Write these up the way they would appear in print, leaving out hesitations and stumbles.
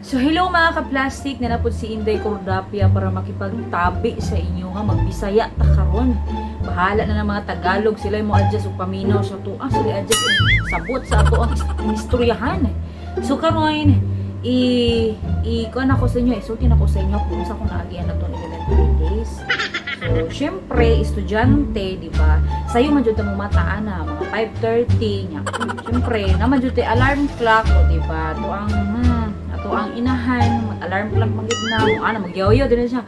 So hello, mga ka-plastic, na napod si Inday Cordapia para makipagtabi sa inyo nga magbisaya ta karon. Bahala na ng mga Tagalog, sila mo adjust og paminaw sa tuwa, sila adjust og sabot sa ato ang istoryahan. So karon i i kuan ako sa inyo, isulti na ko sa inyo kung sa akong naagian na tong elementary days. So, syempre, estudyante, di ba? Sayo man jud ta mo mataan na mga 5:30 nya. Syempre, naman jud tay alarm clock, o di ba? To ang ato ang inahan, mag-alarm clock man gid na, mo ana magyaw-yaw din na siya.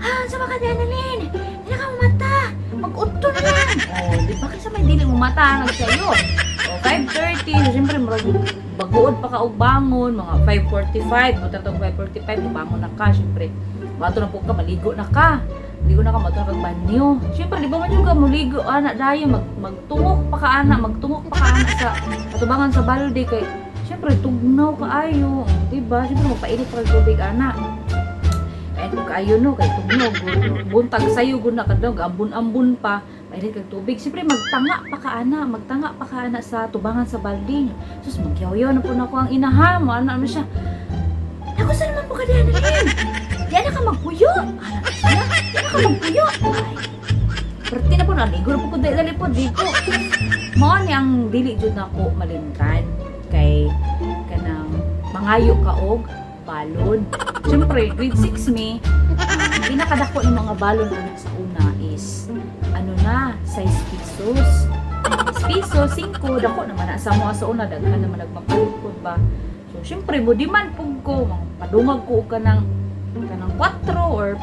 "Ah, sa ka Annalyn? Di na ka mata. Mag-udto na lang." Oh, di ba kasi may dili mo mata nagsayo. Oh, 5:30, so syempre murag baguod pa ka og bangon, mga 5:45, punta tog 5:45, bangon na ka, syempre. Bato na po ka, maligo na ka. Ligo na ka, mato na kag banyo. Syempre, di ba man yung ka muligo, ana, dayon, magtungok pa ka, ana, magtungok pa ka, ana, sa atubangan sa balde, kay, syempre, tugnaw kaayo, di ba? Syempre, magpainit pa kag tubig, ana. Kain ko kaayo, no, kay tugnaw, gud. Buntag sayo, gud na kadlaw, ambon-ambon pa, mainit kag tubig. Syempre, magtanga pa ka, ana, magtanga pa ka, ana, sa tubangan sa balde. Sus, magyawyaw na po na ako ang inaha mo, ana, ano siya. "Ako sa naman po ka, Annalyn? Di na ka magpuyo. Ana, siya, di na ka magpuyo." Ay, perti na po na, ligo na po ko, dali po, di ko. Mao ni ang dili jud nako malimtan kay kanang mangayo ka og balon. Siyempre, grade 6 mi, ang pinakadako ng mga balon ana sa una is ano na, 6 pesos. 6 piso, 5, dako naman na sa mga sa una, daghan naman nagpapalit pud ba. So, syempre, mo demand pug ko, mga padungag ko og kanang 4 or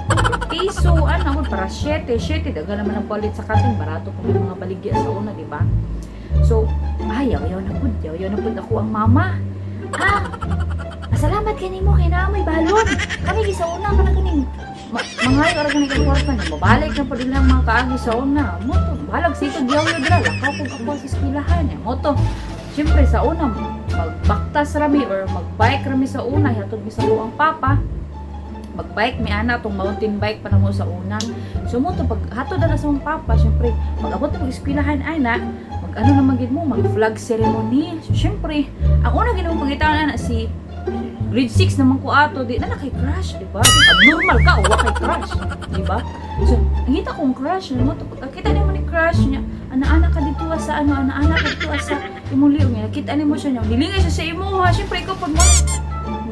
piso, ano, para 7, 7, daghan naman ang palit sa kantin, barato pa may mga baligya sa una, di ba? So, ay, yaw-yaw na pud, yaw-yaw na pud ako ang mama. "Ah, pasalamat kanimo kay naa may balon. Kami gi sa una man kaning mangayo ra kani kag kwarta niya. Mabalik na pud ilang mga kaagi sa una." Mo to, balag sikag yaw-yaw dira, lakaw kog ako sa eskwelahan niya. Mo to, syempre sa una magbaktas rami or magbike rami sa una, hatod mi sa ang papa. Magbike mi ana, tong mountain bike pa namo sa una. So mo to, pag hatod na sa mong papa, syempre pag abot mo eskwelahan ana, mag ano naman gid mo, mag flag ceremony. So syempre, ang una ginawang pangitaan ana si grade 6 naman ko ato, di na na kay crush, di ba? Abnormal ka o wa kay crush, di ba? So, ang kita kong crush, ano mo to, pagkakita nimo ni crush niya, ana-ana ka dito sa ano, ana-ana ka dito sa imong liog niya, nakita nimo siya niya, nilingay siya sa imo ha, syempre ikaw pag mo,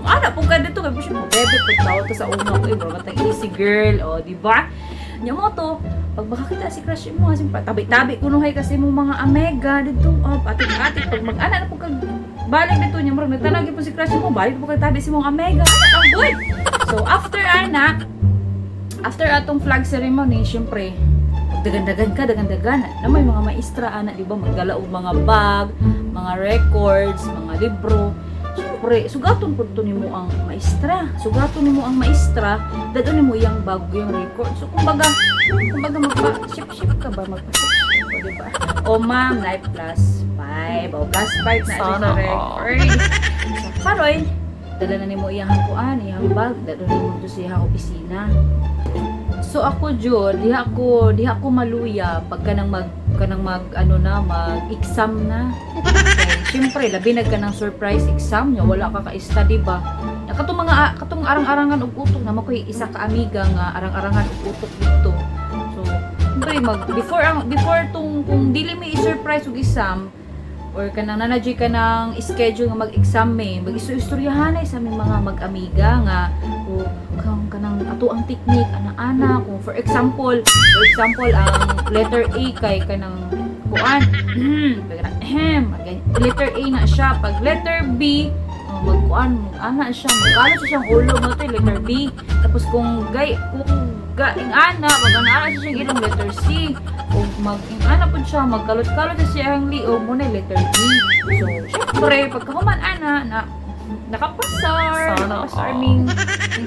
ana po ka dito, kay syempre, bebe po tao to sa una ko, eh, bro, matang easy girl, o, di ba? Nya mo to, pag makakita si crush mo, siyempre, tabi-tabi kunuhay kasi mo mga amega dito, oh, atik-atik, pag mag-ana na po kag balik dito niya, murag nagtanag po si crush mo, balik po kag tabi si mong amega, ang good. So, after ana, after atong flag ceremony, syempre, dagan-dagan ka, dagan-dagan. Na may mga maestra ana, di ba, magdala og mga bag, mga records, mga libro. Syempre, sugaton pud to nimo ang maestra. Sugaton nimo ang maestra, dadon nimo iyang bag, yung record. So, kumbaga magpa ship-ship ka ba, magpa ship ka, di ba? O ma'am, life plus 5. O plus 5 na siya sa Sana all. Record. So, karon, dala na nimo iyang kuan, iyang bag, dadon nimo to sa iyang opisina. So ako jud, diha ko maluya pag kanang mag ano na, mag-exam na. Kay syempre labi na ka ng surprise exam nya wala ka ka-study ba. Na katong mga katong arang-arangan og utok na makoy isa ka amiga nga arang-arangan og utok dito. So, syempre mag before ang before tong kung dili may i-surprise og exam or kanang nanadyoy ka ng schedule nga mag-exam may mag-istoryahan ay sa aming mga mag-amiga nga o kang kanang ato ang technique ana-ana. Kung for example ang letter A kay kanang kuan ahem, letter A na siya. Pag letter B, oh, magkuan, ana siya, magkalo siya siyang ulo mo to letter B. Tapos kung ga ing ana, pag ana siya siyang ilong, letter C. Kung mag ing ana pud siya, magkalot-kalot na siya ang liog mo na letter D. So syempre pagkahuman ana na nakapasar, Sana nakapasar all. Ming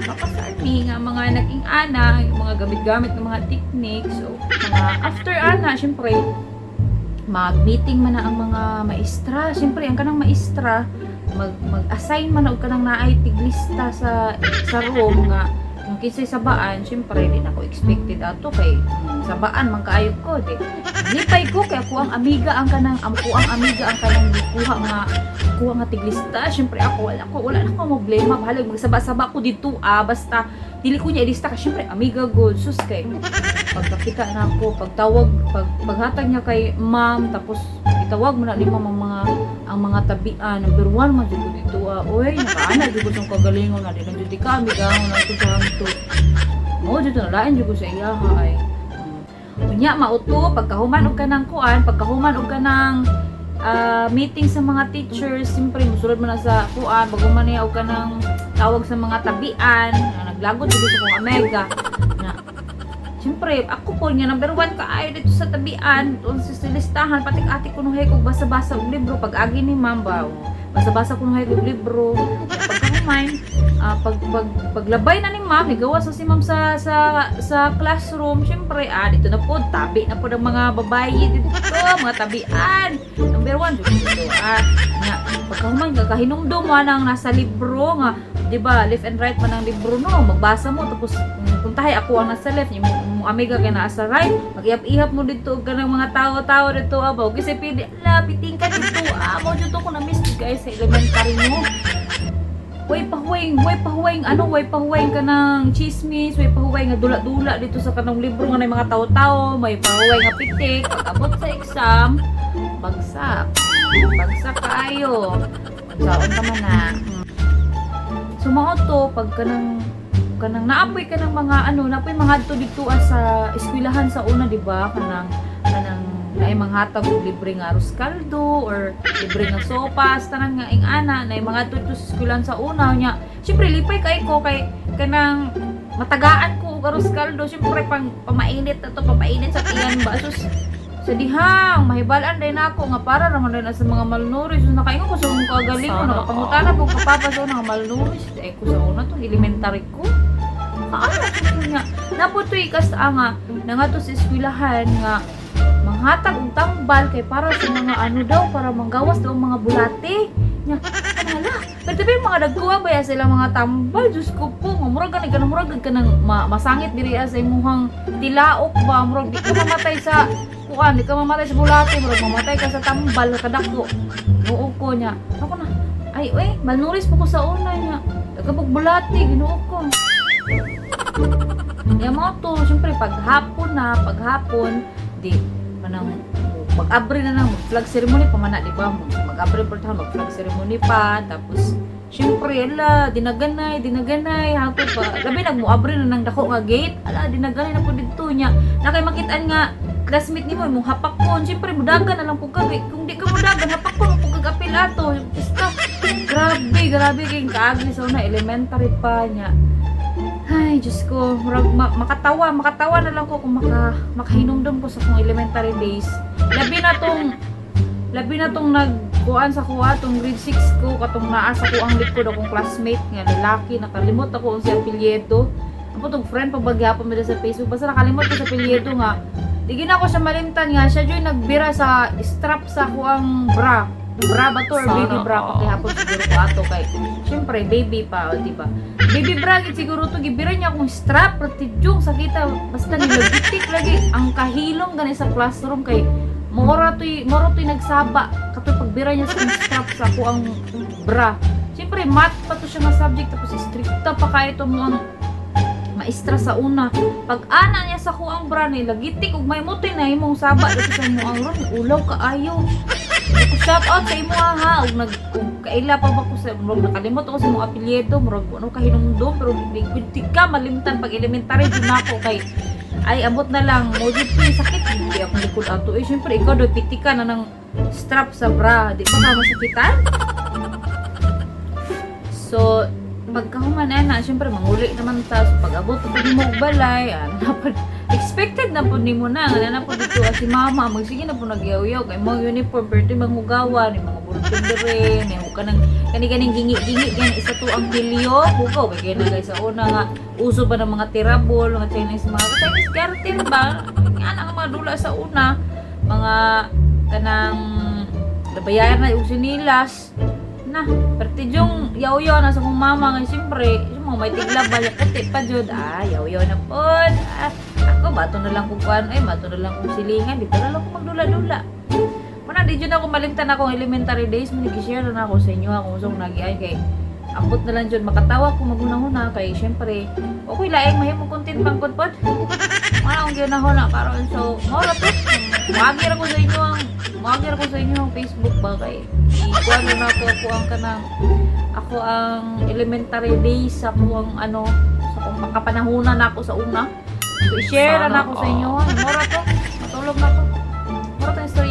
nakapasar mi nga mga nag-ing ana, yung mga gamit-gamit ng mga technique. So mga after ana, syempre mag-meeting man na ang mga maestra. Syempre ang kanang maestra mag-assign man og kanang naay tiglista sa room nga kung kinsay sabaan. Syempre di na ko expected ato kay Sabaan man kaayo ko di. Lipay ko kay ako ang amiga ang kanang ako ang amiga ang kanang gikuha nga kuha nga tiglista. Syempre ako wala na ko problema. Bahalag magsaba-saba ko dito ah, basta dili ko niya ilista kasi syempre amiga good. Sus, kay pagkakita na ako, pagtawag, paghatag niya kay ma'am, tapos itawag mo na ni ma'am ang mga tabian. Number one man jud ko dito ah. Oy, nakaana jud ko sa kagalingon na di na jud ka amiga na ko sa hangto. Mo jud na lain jud ko sa iya ha ay. Unya mauto pagkahuman og kanang kuan, pagkahuman og kanang meeting sa mga teachers, siyempre musulod man na sa kuan, bago man niya og kanang tawag sa mga tabian, na naglagot jud ko sa kong amiga na. Siyempre, ako po nga number one kaayo dito sa tabian, doon sa listahan, pati ate ko nung kog basa-basa og libro, pag agi ni ma'am ba, oh, basa-basa ko nung og libro. Pagkahuman, pag paglabay na ni ma'am, nigawas na si ma'am sa classroom, siyempre, dito na po, tabi na po ng mga babae dito, mga tabian. Number one, dito, nga, pagkahuman, kakahinumdum mo nang nasa libro nga, di ba, left and right man ang libro, no, magbasa mo, tapos kung tahay ako ang nasa left, yung mo amiga kay naa sa right, mag-ihap-ihap mo dito og kanang mga tao-tao dito abaw kasi pili ala piting ka dito ah, mo dito ko na miss guys sa elementary mo. Way pahuwing, ano, way pahuwing ka ng chismis, way pahuwing nga dula-dula dito sa kanang libro nga may mga tao-tao, may pahuwing nga pitik, pag abot sa exam, bagsak. Bagsak kaayo. Saon ka man na. So mao to pag kanang naapoy ka ng mga ano, naapoy mga adto dito sa eskwelahan sa una, di ba? Kanang naay manghatag og libre nga arroz caldo or libre nga sopas, tanan nga ing ana, naay mga adto dito sa eskwelahan sa una nya. Syempre lipay kay ko kay kanang matagaan ko og arroz caldo, syempre pang pamainit na to, papainit sa tiyan ba. Sus, sa dihang mahibalaan din ako nga para raman din na sa mga malnourished. So, nakaingon ko sa akong kagalingon, Sana nakapangutana po kapapa sa una nga malnourished. Ay ko sa una to elementary ko. Kaano ko nga. Naputoy kas nga nangato sa eskwelahan nga manghatag og tambal kay para sa mga ano daw, para manggawas daw ang mga bulate. Nya, hala. Pero tabi mga dagkuha ba ya sila mga tambal? Diyos ko po, nga murag ka na murag ka nang masangit diri sa imuhang tilaok ba, murag di ka mamatay sa kuan, di ka mamatay sa bulate, murag mamatay ka sa tambal kadako. Oo ko niya. Ako na, ay, uy, malnuris po ko sa una niya. Nagkabog bulate, Ginoo ko. Ya mo to, syempre paghapon na, paghapon, di manang mag-abre na nang flag ceremony pa man na, di ba? Mag-abre pa tayo, mag-flag ceremony pa, tapos syempre, ala, dinaganay, dinaganay, hangtod pa. Labi nagmo-abre na nang dako nga gate, ala, dinaganay na po dito niya. Na kay makitaan nga classmate nimo imong hapakon, syempre mudagan na lang pud ka. Kung di ka mudagan, hapakon mo pud kag apil ato. Basta grabe, grabe kay kaagi sa una elementary pa niya. Ay, Diyos ko, murag makatawa, makatawa na lang ko kung makahinumdum ko sa kong elementary days. Labi na tong nagkuan sa kuha, tong grade 6 ko, katong naa sa kuang likod akong classmate nga lalaki, nakalimot ako unsa apelyido. Ako tong friend pa bagyapon mo sa Facebook, basta nakalimot ko sa apelyido nga. Di gina ko siya malimtan nga siya joy nagbira sa strap sa kuang bra. Bra ba to or baby Sana bra all. pakihapon siguro ko ato kay syempre baby pa, o di ba? Baby bra gid siguro to, gibira niya akong strap pertidyong sakita, basta nilagitik lagi ang kahilom gani sa classroom kay mora to'y nagsaba katoy pagbira niya sa akong strap sa ako ang bra. Syempre math pa to siya nga subject, tapos stricta pa kayo to mo ang maestra sa una. Pag ana niya sa kuang bra ni lagitik ug may mutoy na imong saba dito sa imong ang ron, ulaw kaayo. Ako, shout out sa imo ha, ug nag ug kaila pa ba ko sa murag nakalimot ako sa imong apelyido, murag ano kahinumdum, pero di gud di ka malimtan pag elementary jud nako kay ay abot na lang mo jud ko yung sakit di akong likod ato eh. Syempre ikaw do pitika na ng strap sa bra, di ba ka masakitan? So pagkahuman na, syempre manguli naman ta. So pag abot po nimo og balay, napad expected na po nimo na nga na po dito si mama magsige na po nagyaw-yaw kay mga uniform pero manghugawan ni mga bulletin dire ni ka nang kani kaning gingi-gingi gan isa to ang kilyo hugaw kay na guys sa una nga uso ba ng mga tirabol, mga Chinese, mga Chinese garden ba nga na ang mga dula sa una, mga kanang nabayaran na yung sinilas na perti yung yaw-yaw na sa kong mama nga siyempre yung Mo may tiglab ba, puti pa jud. Ah, yaw-yaw na pod. Ah, ako bato na lang kung kuan ay, bato na lang kung silingan, dito na lang ko magdula-dula. Muna di jud ako malimtan akong elementary days mo, nag-share na ako sa inyo akong usong nagiay kay ambot na lang jud makatawa ko maghuna-huna kay syempre okay laing mahimo content pang pod. Wala akong ginahuna karon, so mao ra to. Moagi ra ko sa inyo ang Facebook ba kay ikuan na ako ako ang kanang ako ang elementary days, ako ang ano sa akong pangkapanahunan na ako sa una. So i-share na Sana ako sa inyo. all. Mao ra to. Matulog na ako. Mao ra to ang istorya.